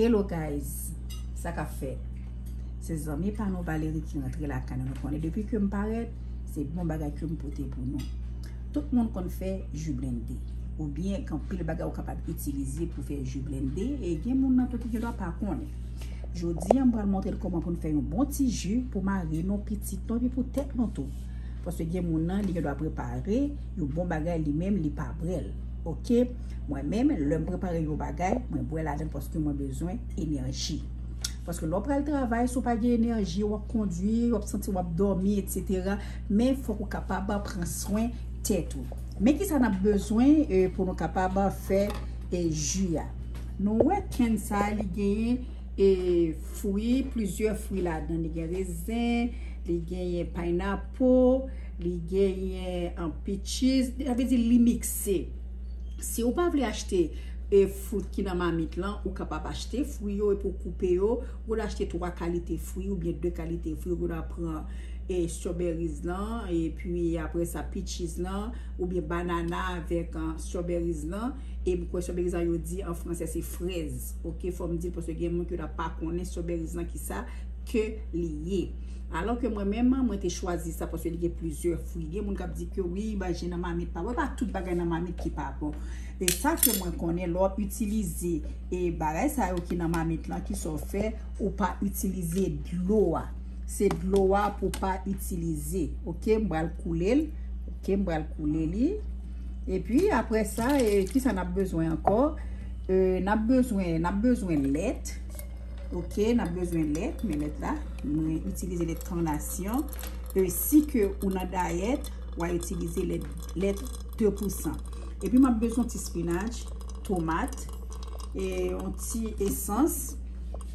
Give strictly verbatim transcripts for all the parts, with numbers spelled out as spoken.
Hello guys, sa k ap fèt? Se zanmi pa nou Valerie ki rantre lakay nou. Nou konnen depi ke m parèt, se bon bagay ke m pote pou nou. Tout moun konn fè ji blende, oubyen gen anpil bagay ou kapab itilize pou fè ji blende, e gen moun nan tou ki gendwa pa konnen. Jodi a, m pral montre n kòman pou n fè yon bon ti ji pou mari nou, pitit nou, epi pou tèt nou tou. Paske gen moun nan, li gendwa prepare yon bon bagay li menm, li pa bwè l. Oke? Mwen menm, lè m prepare yon bagay, mwen bwè ladan l paske mwen bezwen enèji. Paske lè w pral travay, si w pa gen enèji, w ap kondwi, w ap santi w ap dòmi, etsetera. Men fòk ou kapab pran swen tèt ou. Men kisa n ap bezwen, e, pou nou kapab fè, e, ji a? Nou wè kenn sa a, li genyen e fwi, plizyè fwi ladan. Li gen rezen, li genyen pineapple, li genyen, um, peaches, sa vle di li mikse. Si ou pa vle achte, e, fwi ki nan mamit lan, ou kapab achte fwi yo epi w koupe yo. Ou kapab achte twa kalite fwi oubyen de kalite fwi. Ou kapab pran, e, strawberries lan, epi apre sa peaches lan, oubyen banana avèk, uh, strawberries lan. E m kwè strawberries lan yo di an fransè se frèz. Oke, fò m di l paske gen moun ki ta pa konnen strawberries lan kisa ke li ye. Alò ke mwen menm, mwen te chwazi sa paske li gen plizyè fwi. Gen moun k ap di ke wi, manje nan mamit pa bon. E pa tout bagay nan mamit ki pa bon. E sa ke mwen konnen, lè w ap itilize, e bagay sa yo ki nan mamit lan, kisa w fè, ou pa itilize dlo a. Se dlo a pou pa itilize. Oke, m pral koule l. Oke, m pral koule li. Epi, apre sa, e, kisa n ap bezwen ankò? E, n ap bezwen, n ap bezwen lèt. Oke, n ap bezwen lèt. Men lèt la, mwen itilize lèt Kanasyon. E, si ke ou nan dayèt, w a itilize lèt, lèt de pou san. Epi, m ap bezwen ti spinach, tomat, e, yon ti esans.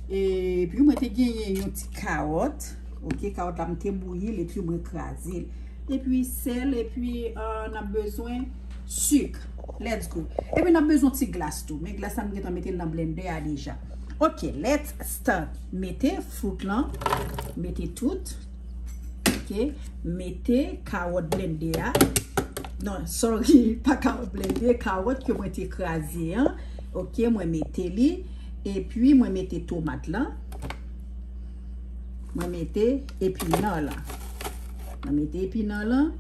E, epi, mwen te genyen yon ti kawòt. Oke, kawòt la, m te bouyi l, epi mwen kraze l. Epi, sèl, epi, e, n ap bezwen sik. Let's go. Epi, n ap bezwen ti glas tou. Men glas la, m gentan mete l nan blendè a deja. Oke, let's start. Mete fwout lan. Mete tout. Oke, mete kawòt blende a. Non, sorry, pa kawòt blende, kawòt ke mwen te kraze an. Oke, mwen mete li. Epi mwen mete tomat lan. Mwen mete epinan lan. Mwen mete epinan lan.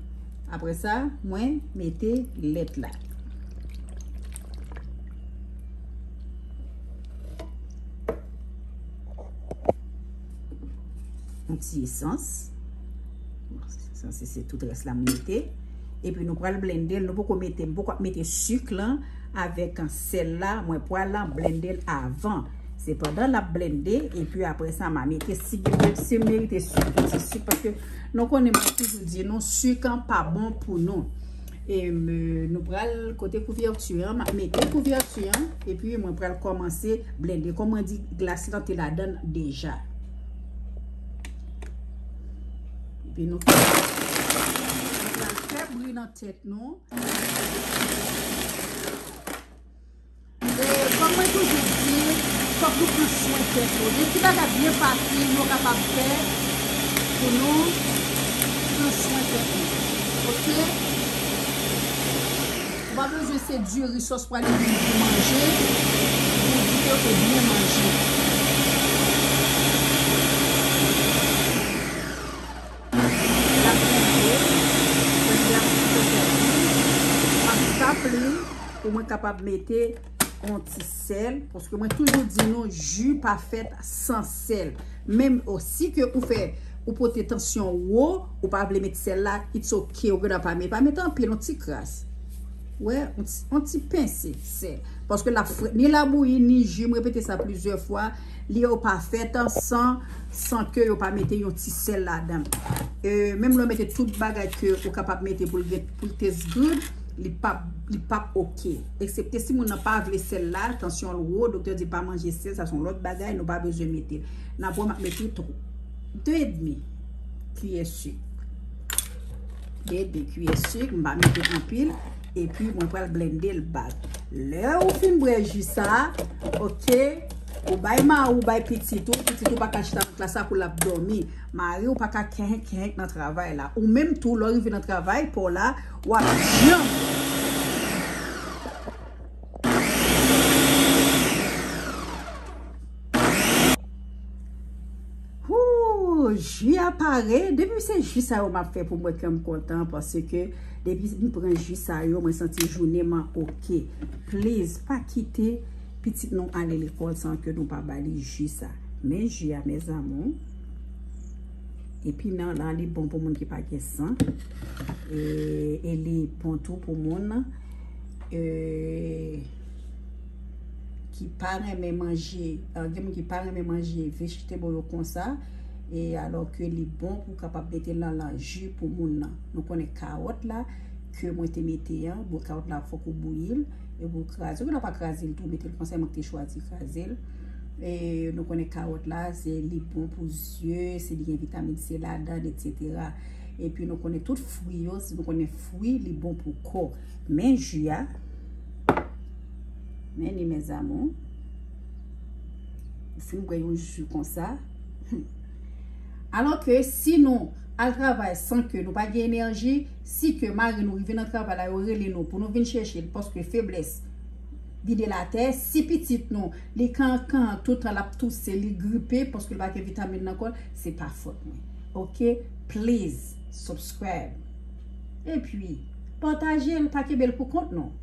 Apre sa, mwen mete lèt la. Yon ti esans. Esans, se tout rès la m mete. Epi nou pral blende l. Nou poko mete, m poko ap mete sik lan avèk sèl la. Mwen pral blende l avan. Se pandan l ap blende, epi apre sa, m a mete sik. Si m merite sik, yon ti sik, paske nou konnen mwen toujou di nou, sik an pa bon pou nou. E, m, nou pral kote kouvèti an, m ap mete kouvèti an, epi mwen pral kòmanse blende. Kòm mwen di, glas lan te ladan l deja. Epi nou, nou pral fè bri nan tèt nou. E, kòm mwen toujou di, fòk nou pran swen tèt nou. Gen ti bagay byen fasil nou kapab fè pou nou pran swen tèt nou. Oke? Ou pa bezwen se diri sòs pral vin pou manje, pou di ke ou byen manje. L ap monte, premye a sou fè li, m ap tape li pou mwen kapab mete yon ti sèl, paske mwen toujou di nou, ji pa fèt san sèl. Menm, o, si ke ou fè, ou pote tansyon wo, ou pa vle met sèl la, it's ok, ou gendwa pa met, pa met anpil, yon ti kras. Wè, yon ti, yon ti pense sèl. Paske l ap fre-, ni labouyi, ni ji, m repete sa plizyè fwa, li yo pa fèt san, san ke yo pa mete yon ti sèl ladan. E, menm lè w mete tout bagay ke ou kapab mete pou l gen, pou l taste good, li p ap, li p ap oke. Eksepte si moun nan pa vle sèl la, tansyon l wo, doktè di pa manje sèl, sa se yon lòt bagay, nou pa bezwen mete l. N ap wè m ap mete tw-, de edmi kiyè sik. De edmi kiyè sik, m pa mete anpil. Epi mwen pral blende l bak. Lè ou fin bwè ji sa, oke, ou bay mari w, ou bay pitit ou, pitit ou pa ka chita nan klas la pou l ap dòmi. Mari w pa ka kenhenk kenhenk nan travay la. Ou menm tou, lè w rive nan travay pa w la, w ap janm. Ji a pare, depi se ji sa yo m ap fè pou mwen, kè m kontan, paske depi m pran ji sa yo, mwen santi jounen m an oke. Please, pa kite pitit nou ale lekòl san ke nou pa ba li ji sa. Men ji a, mes amours. Epi nan la, li bon pou moun ki pa gen san. E, e li bon tou pou moun e, ki pa renmen manje, e, gen moun ki pa renmen manje vegetable yo konsa. E alò ke li bon pou kapab mete l nan, nan ji pou moun nan. Nou konnen kawòt la ke mwen te mete an, bon, kawòt la fòk ou bouyi l, e pou kraze. Ou gen dwa pa kraze l tou, mete l konsa, mwen te chwazi kraze l. E nou konnen kawòt la, se li bon pou zye, se li gen vitamin C ladan, etsetera. Epi nou konnen tout fwi yo, si nou konnen fwi, li bon pou kò. Men ji a, men li, mes amours. Ou fin bwè yon ji konsa. Alò ke si nou al travay san ke nou pa gen enèji, si ke mari nou rive nan travay la, yo rele nou pou nou vin chèche l, paske feblès vide l atè, si pitit nou, li kankan, tout tan l ap touse, li gripe, paske l pa gen vitamin nan kò l, se pa fòt mwen. Oke? Please, subscribe. Epi, pataje l, pa kenbe l pou kont nou.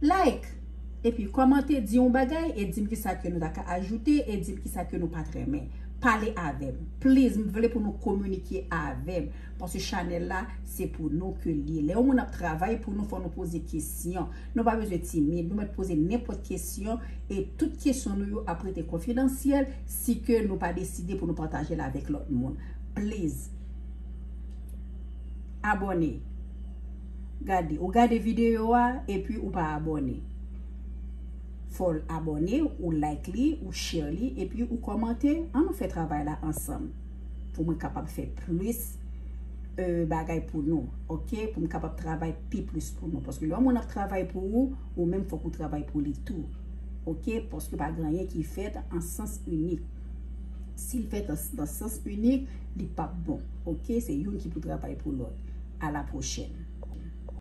Like, epi kòmante, di yon bagay, e di m kisa ke nou ta ka ajoute, e di m kisa ke nou pa t renmen. Pale avè m. Please, m vle pou nou kominike avè m. Paske chanèl la, se pou nou ke l ye. Lè yon moun ap travay pou nou, fò nou poze kesyon. Nou pa bezwen timid, nou mèt poze nenpòt kesyon, e tout kesyon nou yo ap rete konfidansyèl si ke nou pa deside pou nou pataje l avèk lòt moun. Please, abòne. Gade, ou gade videyo a, epi ou pa abòne. Fò w abòne, ou like li, ou share li, epi ou kòmante. An nou fè travay la ansanm pou mwen kapab fè plis e, bagay pou nou, oke? Pou m kapab travay pi plis pou nou. Paske lè yon moun ap travay pou ou, ou menm fòk ou travay pou li tou, oke? Paske pa gen anyen ki fèt an sans inik. Si l fèt an, nan sans inik, li p ap bon, oke? Se youn ki pou travay pou lòt. A la pwochèn.